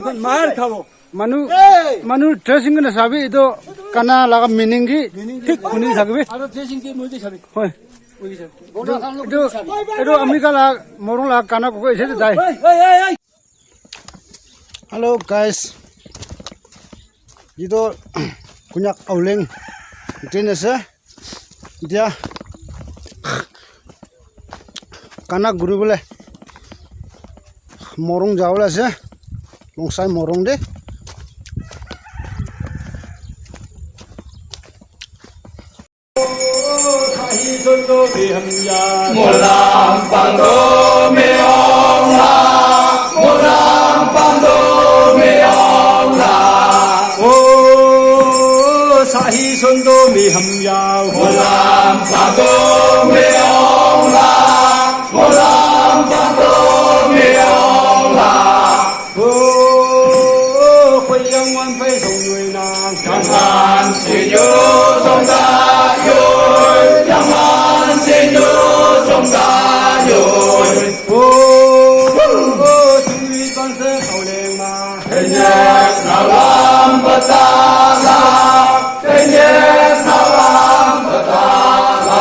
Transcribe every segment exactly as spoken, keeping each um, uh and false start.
Mar khabo. Manu, manu dressing na sabi itu kana laga meaning ki thik huni sabi. Aro dressing ki multi sabi. Hoi. Itu, itu, itu ami kala morung la kana ko ise dai. Hey, hey, hey, hey. Hello guys. Itu Konyak Auleng train ase. Dia kana guru bole morung jawole ase. Longsai morung de. Molam pando me ong la, molam pando me ong la. Oh, sahi sondo me ham yao. Molam pando me ong la, molam pando me ong la. Oh, khoi yang wan phai song yoi nang. Yang man se yo song da yoi, yang man se yo song da yoi. Oh, oh, sui ban se khao leng ma. Hey, yeah, na lam ba ta la. Hey, yeah, na lam ba ta la.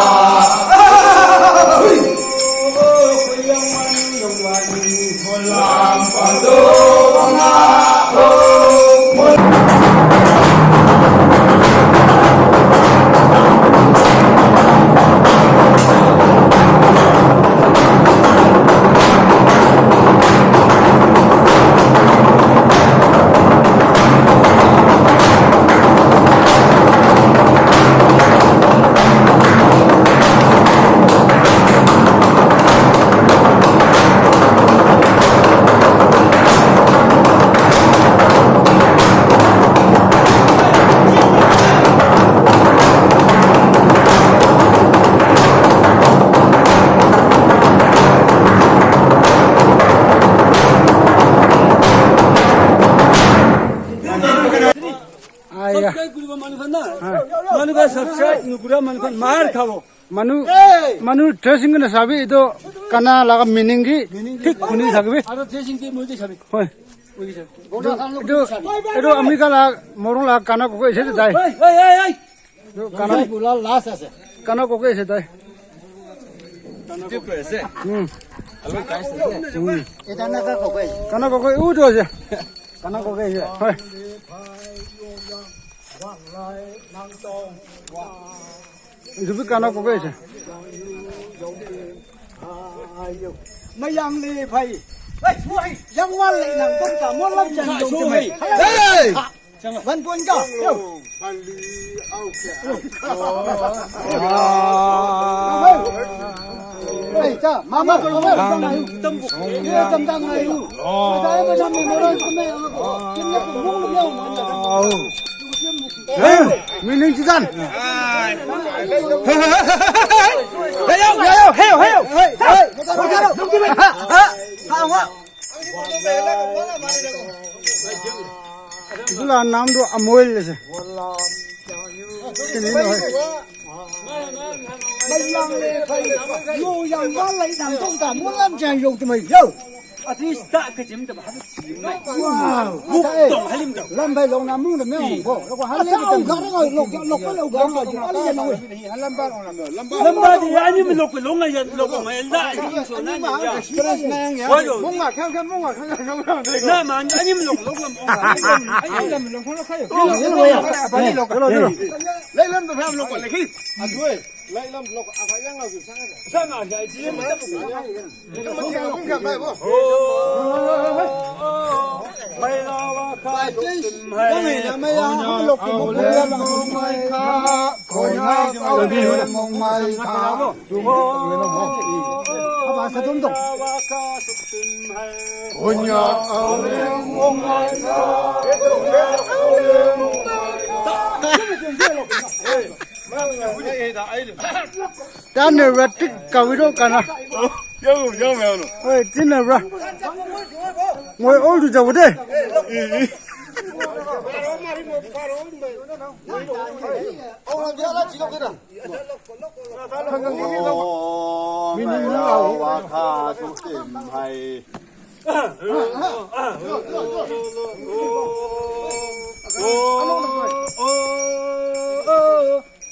Aya. Subscribe kuribo manu khan na. Manu khan subscribe nukura manu khan mar khabo. Manu, manu dressing na sabi itu kana laga meaning ki thik huni sabi. Aro dressing ki multi sabi. Hoi. Itu, itu, itu ami kala morung la kana ko ise dai. Hey, hey, hey, hey. Itu kana, kana ko ise dai. Hmm. Hello guys. Hmm. Kana ko ise. Kana ko ise. Hoi. Itu bi kana ko ise. Mayang le phai. Yang wan le nang tong ta mo lam chan dong te mai. Hey! Wan pon ka. Yo. Hey, cha, mama, mama, tam tam ayu. Tam tam ayu. Hey, meaning chikan. Hey, yo, yo, yo, hey, yo, hey, yo. Hey, hey. Etu la naam tu Amoil ase. Mayang le phai, yo yang wan lai nang tong ta, mo lam chan yo tu mai yo. At least ta ka jim ta ba ha chi mai. Wow. Buk tong halim ta. Lam phai long na mung da me hong bo. Lo ko han le ta. Ga ga lo lo ko lo ga ga. Ali ya no. Lam ba long na me. Lam ba. Lam ba di ani mi lo ko long ya lo ko mai da. Ani so na ni ya. Stress na yang ya. Mung ma khang khang mung ma khang khang. Na ma ani mi lo ko long. Ani mi lo ko lo khayo. Lo lo ya. Lo lo. Lai lam ta pham lo ko le khi. Adoi. Lai lam lo ko. Apa yang ngau sa. Sa na ya ji. Tane ratik kawiro kana. Yo, yo, yo, yo. Oi, tina ra. Moi ol du jabo de. Oh,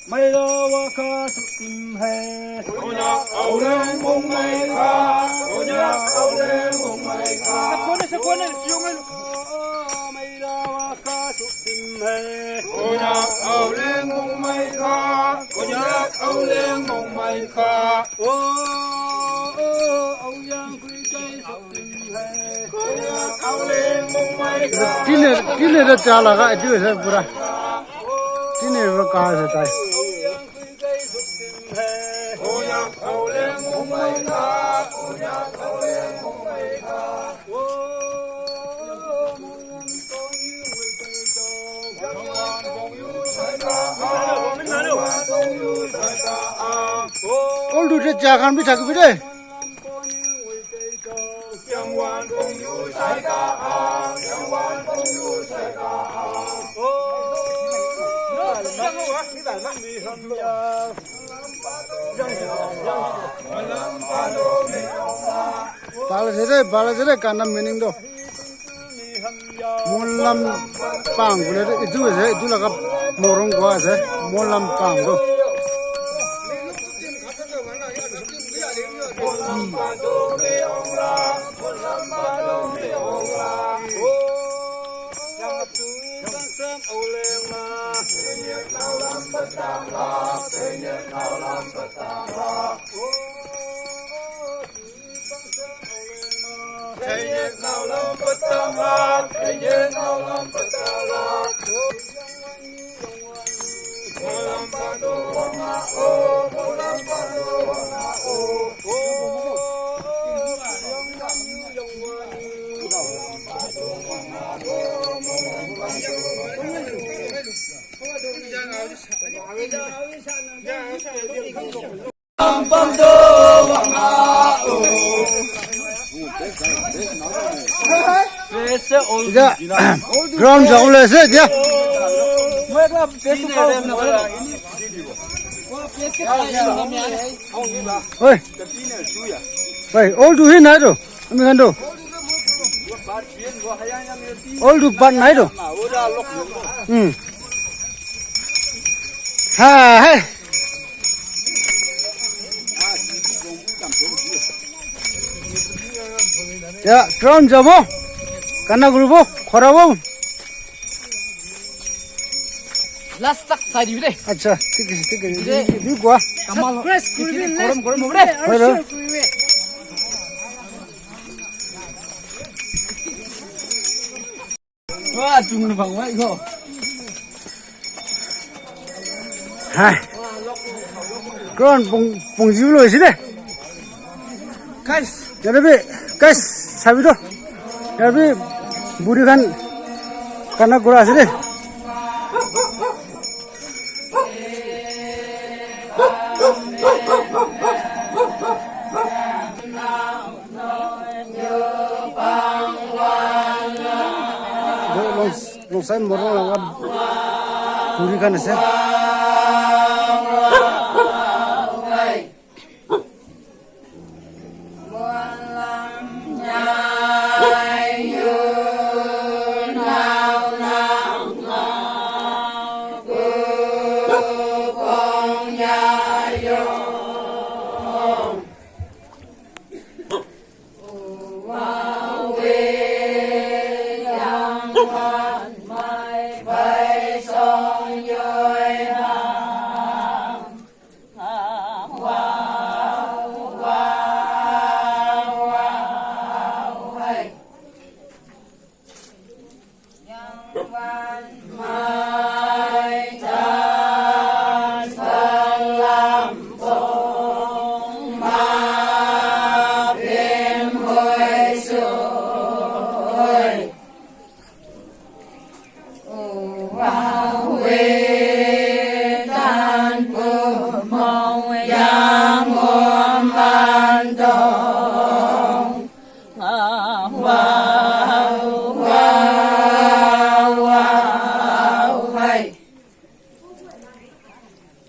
Maila waka sutim hai. Onya auleng mong mai kha. Onya auleng mong mai kha. Sakone, sakone, yung maila waka sutim hai. Onya auleng mong mai kha. Onya auleng mong mai kha. Oh, oh, oh, yang kui kai sutim hai. Onya auleng mong mai kha. Tine, tine da cha laga, etu hai pura. Tine ro ka hai tai. Ol du de jagan bi thakbi de. Bala jere, bala jere, kana meaning do. Molam pang kule de itu ase, itu laga morong ko ase, molam pang do. Ground jabole ase dia. Oi. Oi, ol tu hi nai tu. Ami khan tu. Ol tu pan nai tu. Hmm. Ha, hai. Ya, ground jabo. Kana kuribo, khorabo. Last tak sai dibi de. Acha, thik ase, thik ase. Bi, bi koa. Kamal. Press kuribi, korom, korom hobo de. Hoi, hoi. Wah, tung bang wai go. Hai. Kron pung, pung jiu lo isi de. Guys. Yate bi, guys, sabi to. Yate bi buri khan kana kura ase de. Long, long side morung laga buri khan ase.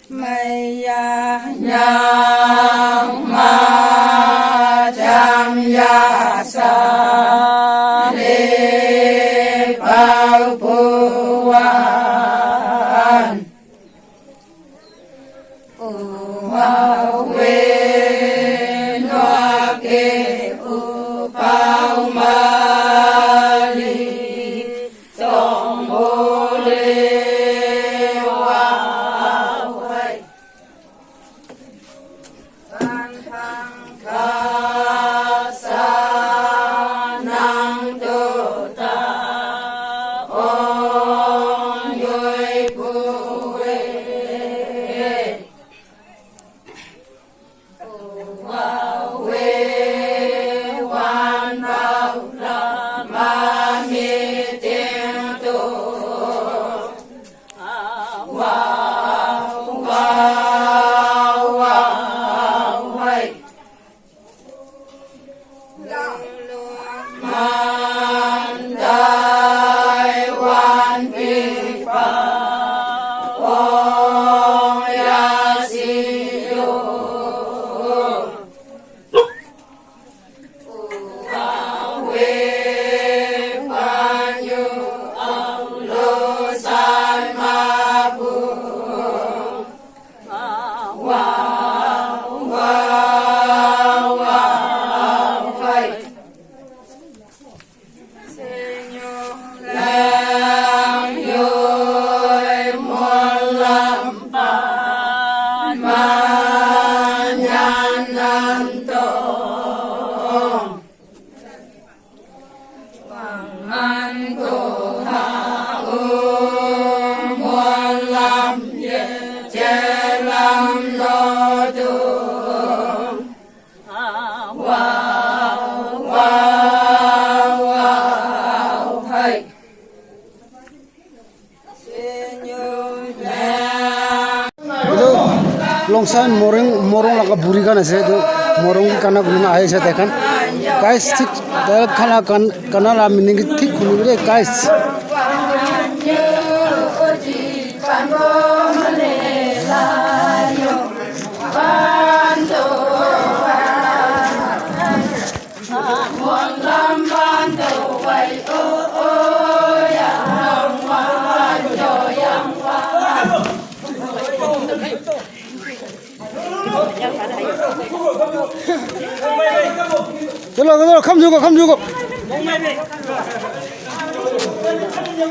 Maya nyang ma jam ya sa. Etu Longsai morung, morung laga buri khan ase. Etu morung ke kana kurina ahi ase tai khan. Guys, thik tai khan la kan, kana la meaning ke thik huni bole, guys. Chalo, chalo, kham jugo, kham jugo.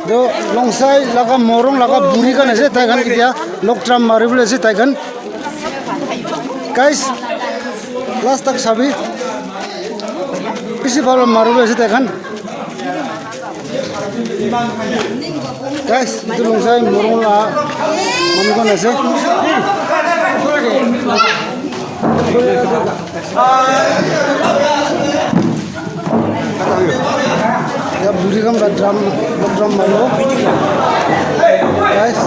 Etu Longsai laga morung laga buri khan ase, tai khan etia log drum mari bole ase tai khan. Guys, last tak sabi. Bishi bhal mari bole ase tai khan. Guys, etu Longsai morung la manu khan ase. Ya, buri khan para drum, drum maro. Guys,